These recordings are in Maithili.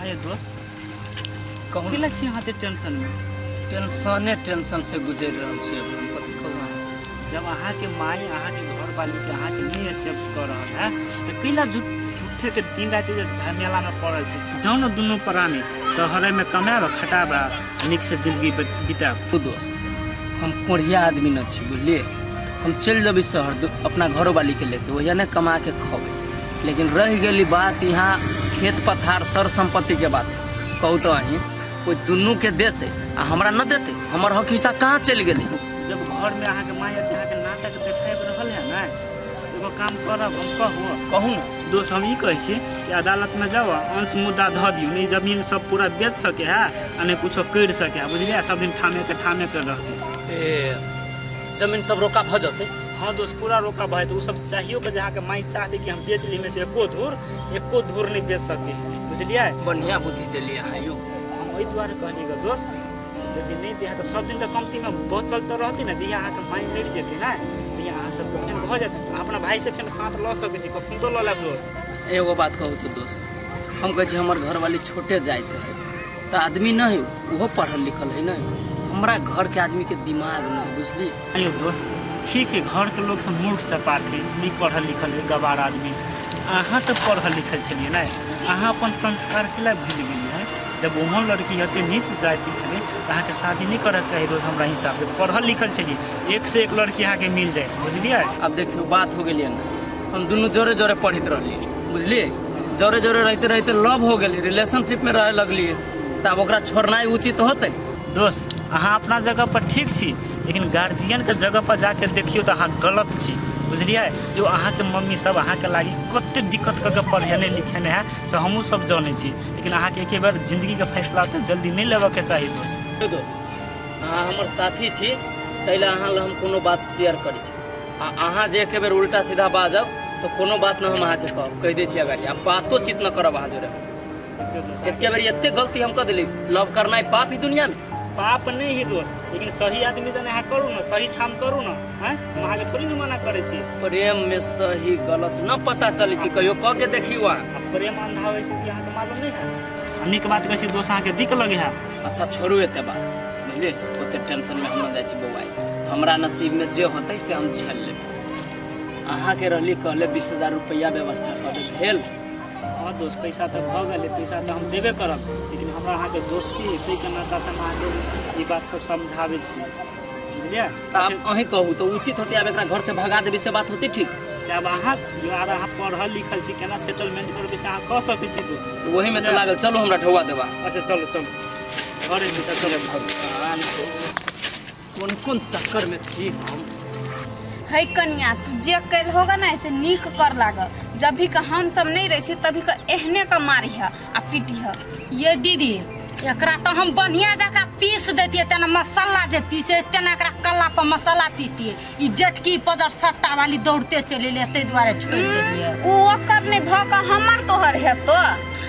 अरे दोस्त, कहू। की छी अहाँ टेंशन में? टेंशने टेंशन से गुजरि रहल छी अभी हम, कथी कहू अहाँ। जब अहाँके माई, अहाँके घर वाली के अहाँके नहीं एक्सेप्ट कर रहल है तो कैला झूठे के दिन राति जे झमेला में पड़ल छै? जाउ ने दुनू प्राणी शहरे में कमायब खटाब आ नीक से जिंदगी बितायब। ओ दोस्त, हम कोढ़िया आदमी न छी, बुझलिए? हम चलि जेबै शहर अपना घरोवाली के लेके, वही ने कमा के खबै। लेकिन रहि गेली बात यहाँ खेत पथार सर संपत्ति के बात, कहू तो अहीं कोई दुनू के देते आ हमरा न देते? हमर हक हिस्सा कहाँ चलि गेलै? जब घर में अहाँके माई अहाँके नाटक देखाबि रहल है ने, एगो काम करब, हम कहू? कहू ने। दोस्त, हम ई कहै छी कि अदालत में जाओ, अंश मुद्दा धऽ दियौ। नहीं जमीन सब पूरा बेच सके है आ नहीं कुछो करि सके है, बुझलियै? सब दिन ठामे के ठामे के रहतै। ए, जमीन सब रोका भऽ जेतै? हाँ दोस्त, पूरा रोका भऽ जेतै। ओ सब चाहियो के जे अहाँके माई चाहतै कि हम बेच ली में से एको धूर, एको धूर नहीं बेच सके, बुझलियै? बढ़िया बुद्धि देलियै अहाँ यौ। हम एहि दुआरे कहलियै गे दोस्त, यदि नहि दे तऽ सब दिन तऽ कमतीमे बचल तऽ रहतै ने। जहिया अहाँके माइ मरि जेतै ने, तहिया अहाँ सबके फेर भऽ जेतै। अहाँ अपना भाइसँ फेर साथ लऽ सकै छी, कखनो तऽ लऽ लेब दोस्त। एगो बात कहू तऽ दोस्त, हम कहै छी हमर घरवाली छोटे जाइत है तऽ आदमी नहि है, ओहो पढ़ल लिखल है नहि, हमरा घरके आदमीके दिमाग नहि, बुझलियै? अयो दोस्त, ठीक है, घरके लोग सब मूर्ख चपाट है, नहि पढ़ल लिखल है, गवार आदमी। अहाँ तऽ पढ़ल लिखल छलियै ने, अहाँ अपन संस्कार के लए भूलि गेलियै? जब ओहन लड़की एते नीच जाति छलै तऽ अहाँके शादी नहि करऽके चाही दोस्त हमरा हिसाबसँ। पढ़ल लिखल छलियै, एक से एक लड़की अहाँके मिल जायत, बुझलियै? आब देखियौ, बात हो गेलियै ने, हम दुनू जोरे जोरे पढ़ैत रहलियै, बुझलियै? जोरे जोरे रहते रहते लव हो गेलै, रिलेशनशिपमे रहे लगलियै, तऽ आब ओकरा छोड़नाइ उचित होतै? दोस्त, अहाँ अपना जगह पर ठीक छी, लेकिन गार्जियनके जगह पर जाके देखियौ तऽ अहाँ गलत छी, बुझलियै? जो अहाँके मम्मी सब अहाँके लागी कते दिक्कत कऽ के पढ़ेने लिखेने है से हमहूँ सब जनै छी, लेकिन अहाँके एके बेर जिंदगीके फैसला तऽ जल्दी नहि लेबऽके चाही दोस्त। यौ दोस्त, अहाँ हमर साथी छी, ताहि लए अहाँ लग हम कोनो बात शेयर करै छी। आ अहाँ जे एके बेर उल्टा सीधा बाजब तऽ कोनो बात नहि हम अहाँके कहब, कहि दै छी अगाड़ी। आ बातोचीत नहि करब अहाँ जोरे हम। एके बेर एते गलती हम कऽ देली, लव करनाइ पाप ही दुनिया में? पाप नहीं है दोस्त, लेकिन सही आदमी जने अहाँ करू ने, सही ठाम करू ने। आँय, हम अहाँके थोड़ी ने मना करै छी। प्रेम में सही गलत न पता चलै छै, कहियो कऽ के देखियौ अहाँ। आ प्रेम अंधा होइ छै से अहाँके मालूम नहीं है? आ नीक बात कहै छी दोस्त, अहाँके दिक लगे है। अच्छा छोड़ू एते बात, बुझलियै? ओते टेंशन में हम न जाइ छी बौआइ। हमरा नसीब में जे होतै से हम झेल लेबै। अहाँके रहली कहले 20,000 रुपैआ व्यवस्था कऽ दे भेल। हँ दोस्त, पैसा तऽ भऽ गेलै, पैसा तऽ हम देबे करब, लेकिन हमरा अहाँके दोस्ती ताहिके नातासँ हम अहाँके ई बात सब समझाबै छी, बुझलियै? तऽ आब अहीं कहू तऽ उचित होतै आब एकरा घर से भगा देबै से बात होतै ठीक? से आब अहाँ यार, अहाँ पढ़ल लिखल छी, केना सेटलमेंट करबै से अहाँ कऽ सकै छी दोस्त। तऽ ओहीमे तऽ लागल, चलू हमरा ढौआ देबा। अच्छा चलू, चलू घरे छी तऽ चलू। भगवान, कोन कोन चक्कर में छी हम। है कनिया, तू जे कैल होगा ना से नीक कर लाग। जब भी के हम सब नहीं रहे छी तभी के एहने के मारी है आ पीटी है। ये दीदी, एकरा तो हम बढ़िया जकाँ पीस देतियै, तेना मसाला जे पीसे तेना एकरा कल्ला पर मसाला पीसतियै। ई जेटकी पदर सट्टा वाली दौड़ते चलि एलै, ताहि दुआरे छोड़ि देलियै। उ ओकर नहीं भ के हमर तोहर हेतो।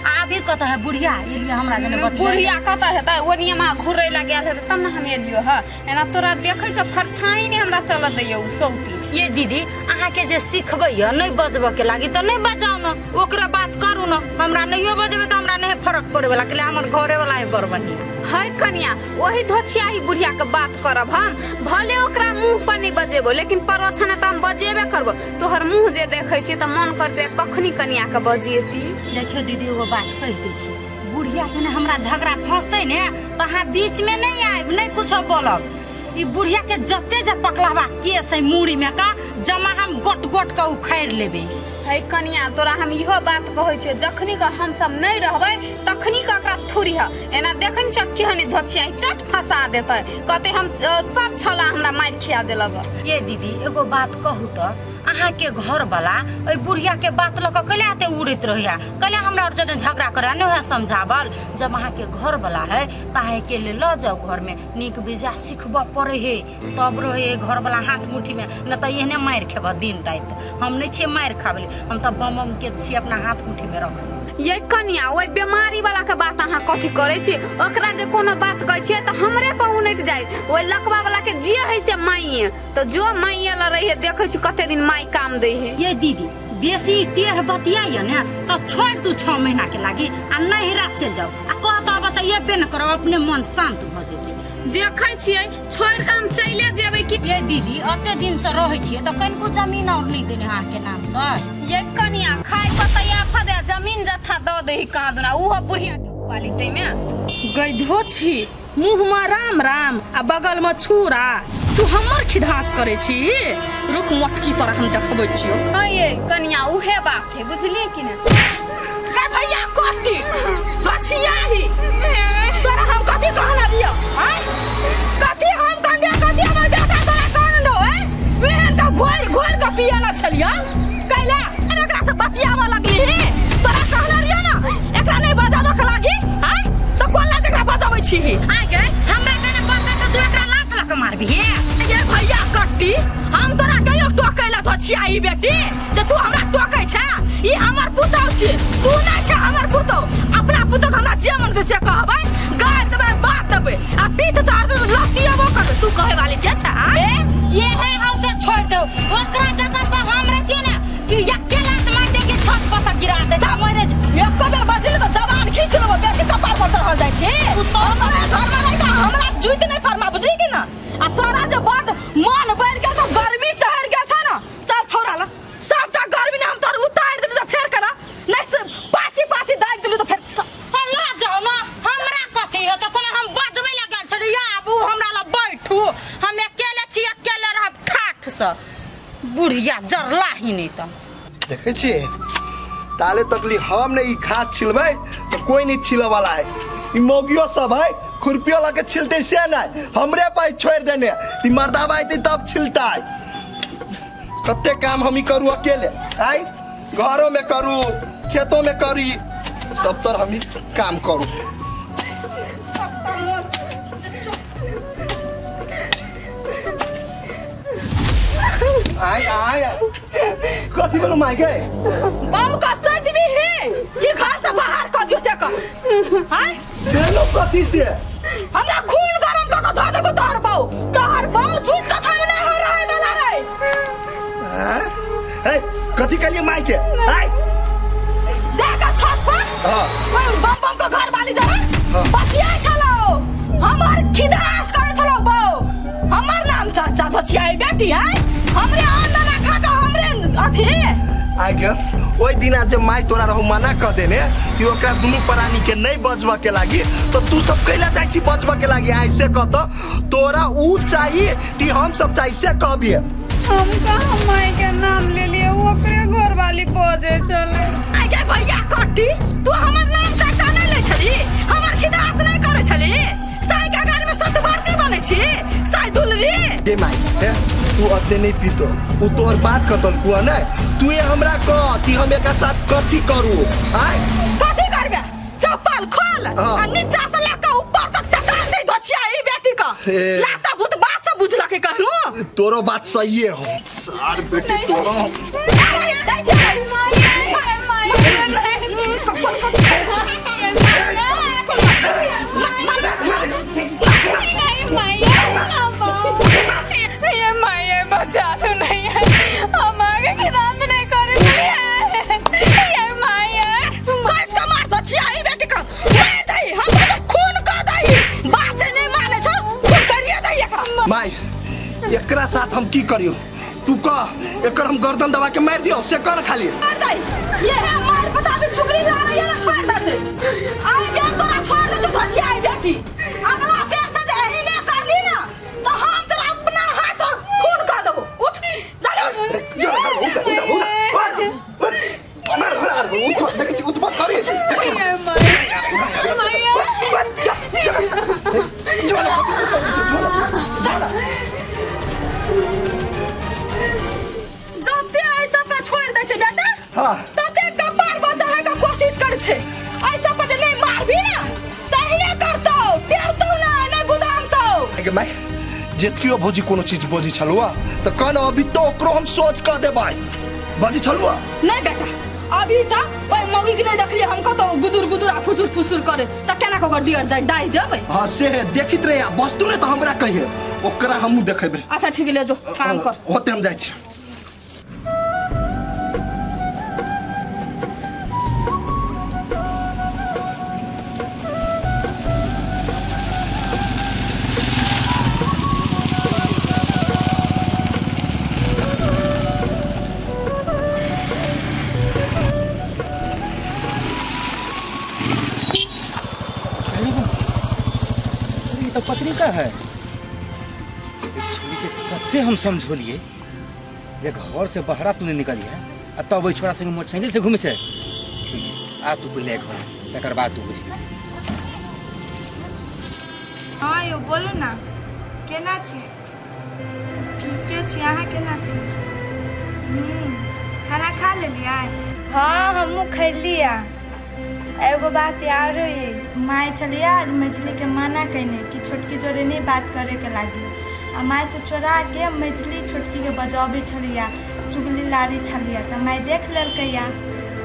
आ अभी कतऽ है बुढ़िया? एलियै हमरा जने बतिया। बुढ़िया कतऽ हेतै? ओनिये में घुरै ला गेल हेतै तब ने हम एलियो ह। एना तोरा देखै छौ, फरछाई नहीं हमरा चलऽ दैया उ सौती। ये दीदी, अहाँके जे सिखबैया नहि बजबऽ के लागी तऽ नहि बजाउ ने, ओकरे बात करू ने। हमरा नहियो बजेबै तऽ हमरा नहि फरक पड़े वाला, के हमर घरे वाला है बड़ बढ़िया। है कनिया, वही धोछियाही बुढ़िया के बात करब हम। भले ओकरा मुंह पर नहीं बजेबो, लेकिन परोछने तऽ हम बजेबे करबो। तोहर मुंह जे देखै छी तऽ मन करते कखनी कनिया के बजेती। देखियो दीदी, एगो बात कहि दै छी, बुढ़िया जने हमरा झगड़ा फंसतै ने तऽ अहाँ बीचमे नहि आयब, नहि कुछो बोलब। ई बुढ़िया के जते जे पकलावा केस है मूड़ी में का जमा, हम गोट गोट के उखाड़ि लेबै। है कनिया, तोरा हम इहो बात कहै छियै, जखनी के हम सब नहीं रहबै तखनी के ओकरा थुरी है। एना देखै ने छौ केहन धोछिया, चट फंसा देतै, कहतै हम सब छला हमरा मारि खिया देलक। ये दीदी, एगो बात कहू तऽ अहाँके घर वाला ओहि बुढ़िया के बात लऽ कऽ कैला एते उड़ैत रहैया? कैला हमरा आओर जने झगड़ा करै नहि है समझावल? जब अहाँके घर वाला है तऽ अहाँ अकेले लऽ जाउ घरमे, नीक बेजा सिखबऽ पड़ै है तब रहै है घर वाला हाथ मुट्ठीमे, नहि तऽ एहने मारि खेबऽ दिन राति। हम नहि छियै मारि खाबले, हम तऽ बम बम के छियै अपना हाथ मुट्ठीमे रखने। ये कनिया, ओहि बीमारी वाला के बात अहाँ कथी करै छी? ओकरा जे कोनो बात कहै छियै तऽ हमरे पर उनटि जाय। ओहि लकवा वाला के जे है से माइये तऽ जो माइये लऽ रही है, देखै छी कते दिन माइ काम दै है। ये दीदी, बेसी टेढ़ बतियाइए ने तो छोड़ दू 6 महीना के लागी आ नैहरा चलि जाओ आ कहत अब तऽ एबे ने करब, अपने मन शांत भऽ जेतै। देखै छियै, छोड़ के हम चले जेबै कि। ये दीदी, अते दिन से रहै छियै तऽ कनिको जमीन और नहि देने अहाँके नाम से? ये कनिया, खाय के तैयार दे, जमीन जथा दऽ दही कहाँ दुना, उहो बुढ़िया ठकुआ लेतै में। गैधो छी, मुँह में राम राम आ बगल में छुरा, तू हमर खिधास करे छी? रुक मोटकी, तोरा हम देखबै छियो। हाँ ये कनिया, उहे बात है, बुझलिए कि ने? गे भैया कोटी दछियाही, तोरा हम कथी कहना लियो? आय, कथी हम कहने, कथी हमर बेटा तोरा कहने नो? ए वेहन तो घोर घोर के पिए ना छलियो, कैला अरे एकरा से बतियाबऽ लगली ही? तोरा कहना रियो ना एकरा नहीं बजाबऽ के लागी? आय, तो कोन लाज एकरा बजाबै छी? आइ गे, हमरा कने बनतै तऽ तू एकरा लात लऽ कऽ मारबिही? ये भैया कट्टी, हम तोरा कहियो टोकै ला धोछियाही बेटी जे तू हमरा टोकै छे? ई हमर पुतहु छी, तू नहि छे हमर पुतहु। अपना पुतहु के हमरा जे मन से कहबै, गारि देबै, बात देबै आ पीठ चढ़ देबै, लतियेबो करबै, तू कहै वाली के छे? आँ? ए ये है हौ से छोड़ दो, ओकरा जगह पर हम रहतियै ने कि एके लात मार दे के छत पर से गिरा दे, जा मरे। एको बेर बजली तऽ जवान खींच लेबो, बेसी कपार पर चढ़ल जाइ छी। हमरा घर में रहि कऽ हमरा जुति नहि फरमा, बुझली कि ना? आ तोरा जे बड मन बढ़ि गेल छौ, गर्मी चढ़ि गेल छौ ना, चल छौड़ा ला सबटा गर्मी ने हम तोर उतारि देली तऽ फेर केना नहि से पाथी पाथी दागि देली तऽ फेर चल। ला जाओ ना, हमरा कथी हेतै? कोनो हम बजबै लए गेल छलियै? आबू हमरा लग बैठू, हम अकेले छी, अकेले रहब ठाठ से। बुढ़िया जरला ही नहीं तऽ। देखै छियै, ताले तकली हम ने ई घास छिलबै तऽ कोई नहीं छिलऽ वाला है। ई मौगियो सब है, खुरपियो लऽ के छिलतै से नहीं, हमरे पास छोड़ देने। ई मर्दाबा अयतै तब छिलतै। कते काम हम ई करू अकेले, आइ घरो में करू, खेतो में करी, सब तर हम ही काम करू। आय आय, कथी बोलो माय गे? बाबू का सच भी है कि घर से बाहर कर दियो से कह? आय देलो कथी से? हमरा खून गरम क के धो देलको तोहर बाऊ। तोहर बाऊ झूठ कथा में नहीं हो रहा है वाला रे। हैं? ए, कथी कहलिए माय के? आय जाकर छत पर हाँ। ओए बम बम के घर वाली जरा हाँ। बतिया छलो, हमर खिदास करे छलो बाऊ, हमर नाम चर्चा तो छियाई बेटी है, हमरे अन्न ना खा के हमरे अथी। आइ गे, ओहि दिना जे माय तोरा रहू मना कऽ देने कि ओकरा दुनू प्राणी के नहीं बजबऽ के लागी, तो तू सब कैला जाइ छी बजबऽ के लागी? आइ से कह तऽ, तोरा ऊ चाहिए कि हम सब चाहिए, से कहबिहे। हम कहाँ माई के नाम ले लिए, ओकरे घर वाली बजे चले। आइ गे भैया कट्टी, तू हमर नाम चर्चा नहीं लै छली, हमर खिदास नहीं करे छली, साई के गाड़ी में सतवर्ती बनै छी साई दुलरी। गे माय, हे तू अते नहीं पीतो, ऊ तोहर बात कतल कुआ नहीं, तू ये हमरा कह कि हम एका साथ कथी करू? आय कथी करबे? चप्पल खोल हाँ। आ नीचा से लऽ के ऊपर तक टका दे धोछिया ई बेटी का। हे। लाता भूत बात से बुझलक कहूँ। तोरो बात सही है, हो सार बेटी तोरो। ये माये, बचा लो, नहीं है हम आगे खिलाफ नहीं करे, ये माये। कस के मार धोछिया ई बेटी का, मार दही हम तो खून कर दही, बात नहीं माने छो, खून करिए दही एकरा। माय, एकरा साथ हम की करियो तू कह? एकर हम गर्दन दबा के मार दियो से कर खाली। मार दही ये है, मार पता भी चुगली ला रही है ना, छोड़ दे आई बेर तोरा, छोड़ दे तो धोछिया ई बेटी। अगला बेर से जे एही ने कर ली ना तो हम तोरा अपना हाथ से खून कर देबो। उठ दादा, उठ। जो उधर उधर उधर उधर, मार मार, उठ, देखै छी उठ करे। ये माये, माये। जते एहि सबके छोड़ि दै छै बेटा हाँ। तते कपार बचाबै के कोशिश करै छै। एहि सबके जे नहि मारबी ना तहिने करतौ, टेरतौ ना, नहि गुदानतौ। गे माय, जेतियो भौजी कोनो चीज बजै छलुआ तऽ कह ने, अभी तो ओकरो हम सोच कऽ देबै। बजै छलुआ? नहि बेटा, अभी तक ओहि मौगी के नहि देखलियै हम कतौ गुदुर गुदुर आ फुसुर फुसुर करे, तऽ केना कऽ ओकर दियर डाहि देबै? हाँ से है, देखित रहे आ वस्तु ने तऽ हमरा कहिए, ओकरा हमहूँ देखेबै। अच्छा ठीक, ले जो काम कर। होते हम जाइ छी। तऽ पत्रिका है। ई छोरी के कते हम समझौलिए जे घर से बहरा तू नहीं निकलिए आ तब ओहि छोरा संगे मोटरसाइकिल से घूमै छै। ठीक है, आ तू पहिले घर, तकर बाद तू बुझबी। हँ यौ, बोलू ने, केना छी? ठीके छी, अहाँ केना छी? खाना खा लेलियै? हँ, हमहूँ खैलियै। एगो बात आरो ये, माय छलियै मझिलीके मना कयने कि छोटकी जोड़े नहि बात करैके लागी, आ मायसँ चोराके मझिली छोटकीके बजबै छलियै, चुगली लाड़ी छलियै, तऽ माय देख लेलकैया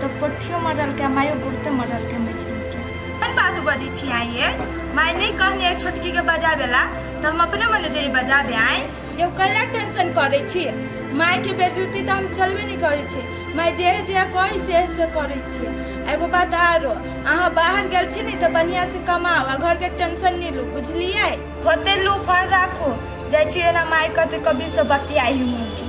तऽ पोठियो मरलकै, मायो बहुते मरलकै मझिलीके। कोन बात बजै छी अहाँ ये? माय नहि कहने छोटकीके बजाबे ला तऽ हम अपने मने जइए बजाबे? आइ यौ, कैला टेंशन करै छी? मायके बेजती तऽ हम चलबे नहि करै छी। माय जे जे कहै से से करै छियै। एगो बात आरो, अहाँ बाहर गेल छी ने तऽ बढ़िआँसँ कमाउ आ घरके टेंशन नहि लू, बुझलियै? होते लू, फोन राखू, जाइ छी। एना माय कहतै कभी से बतियाइ मौगी।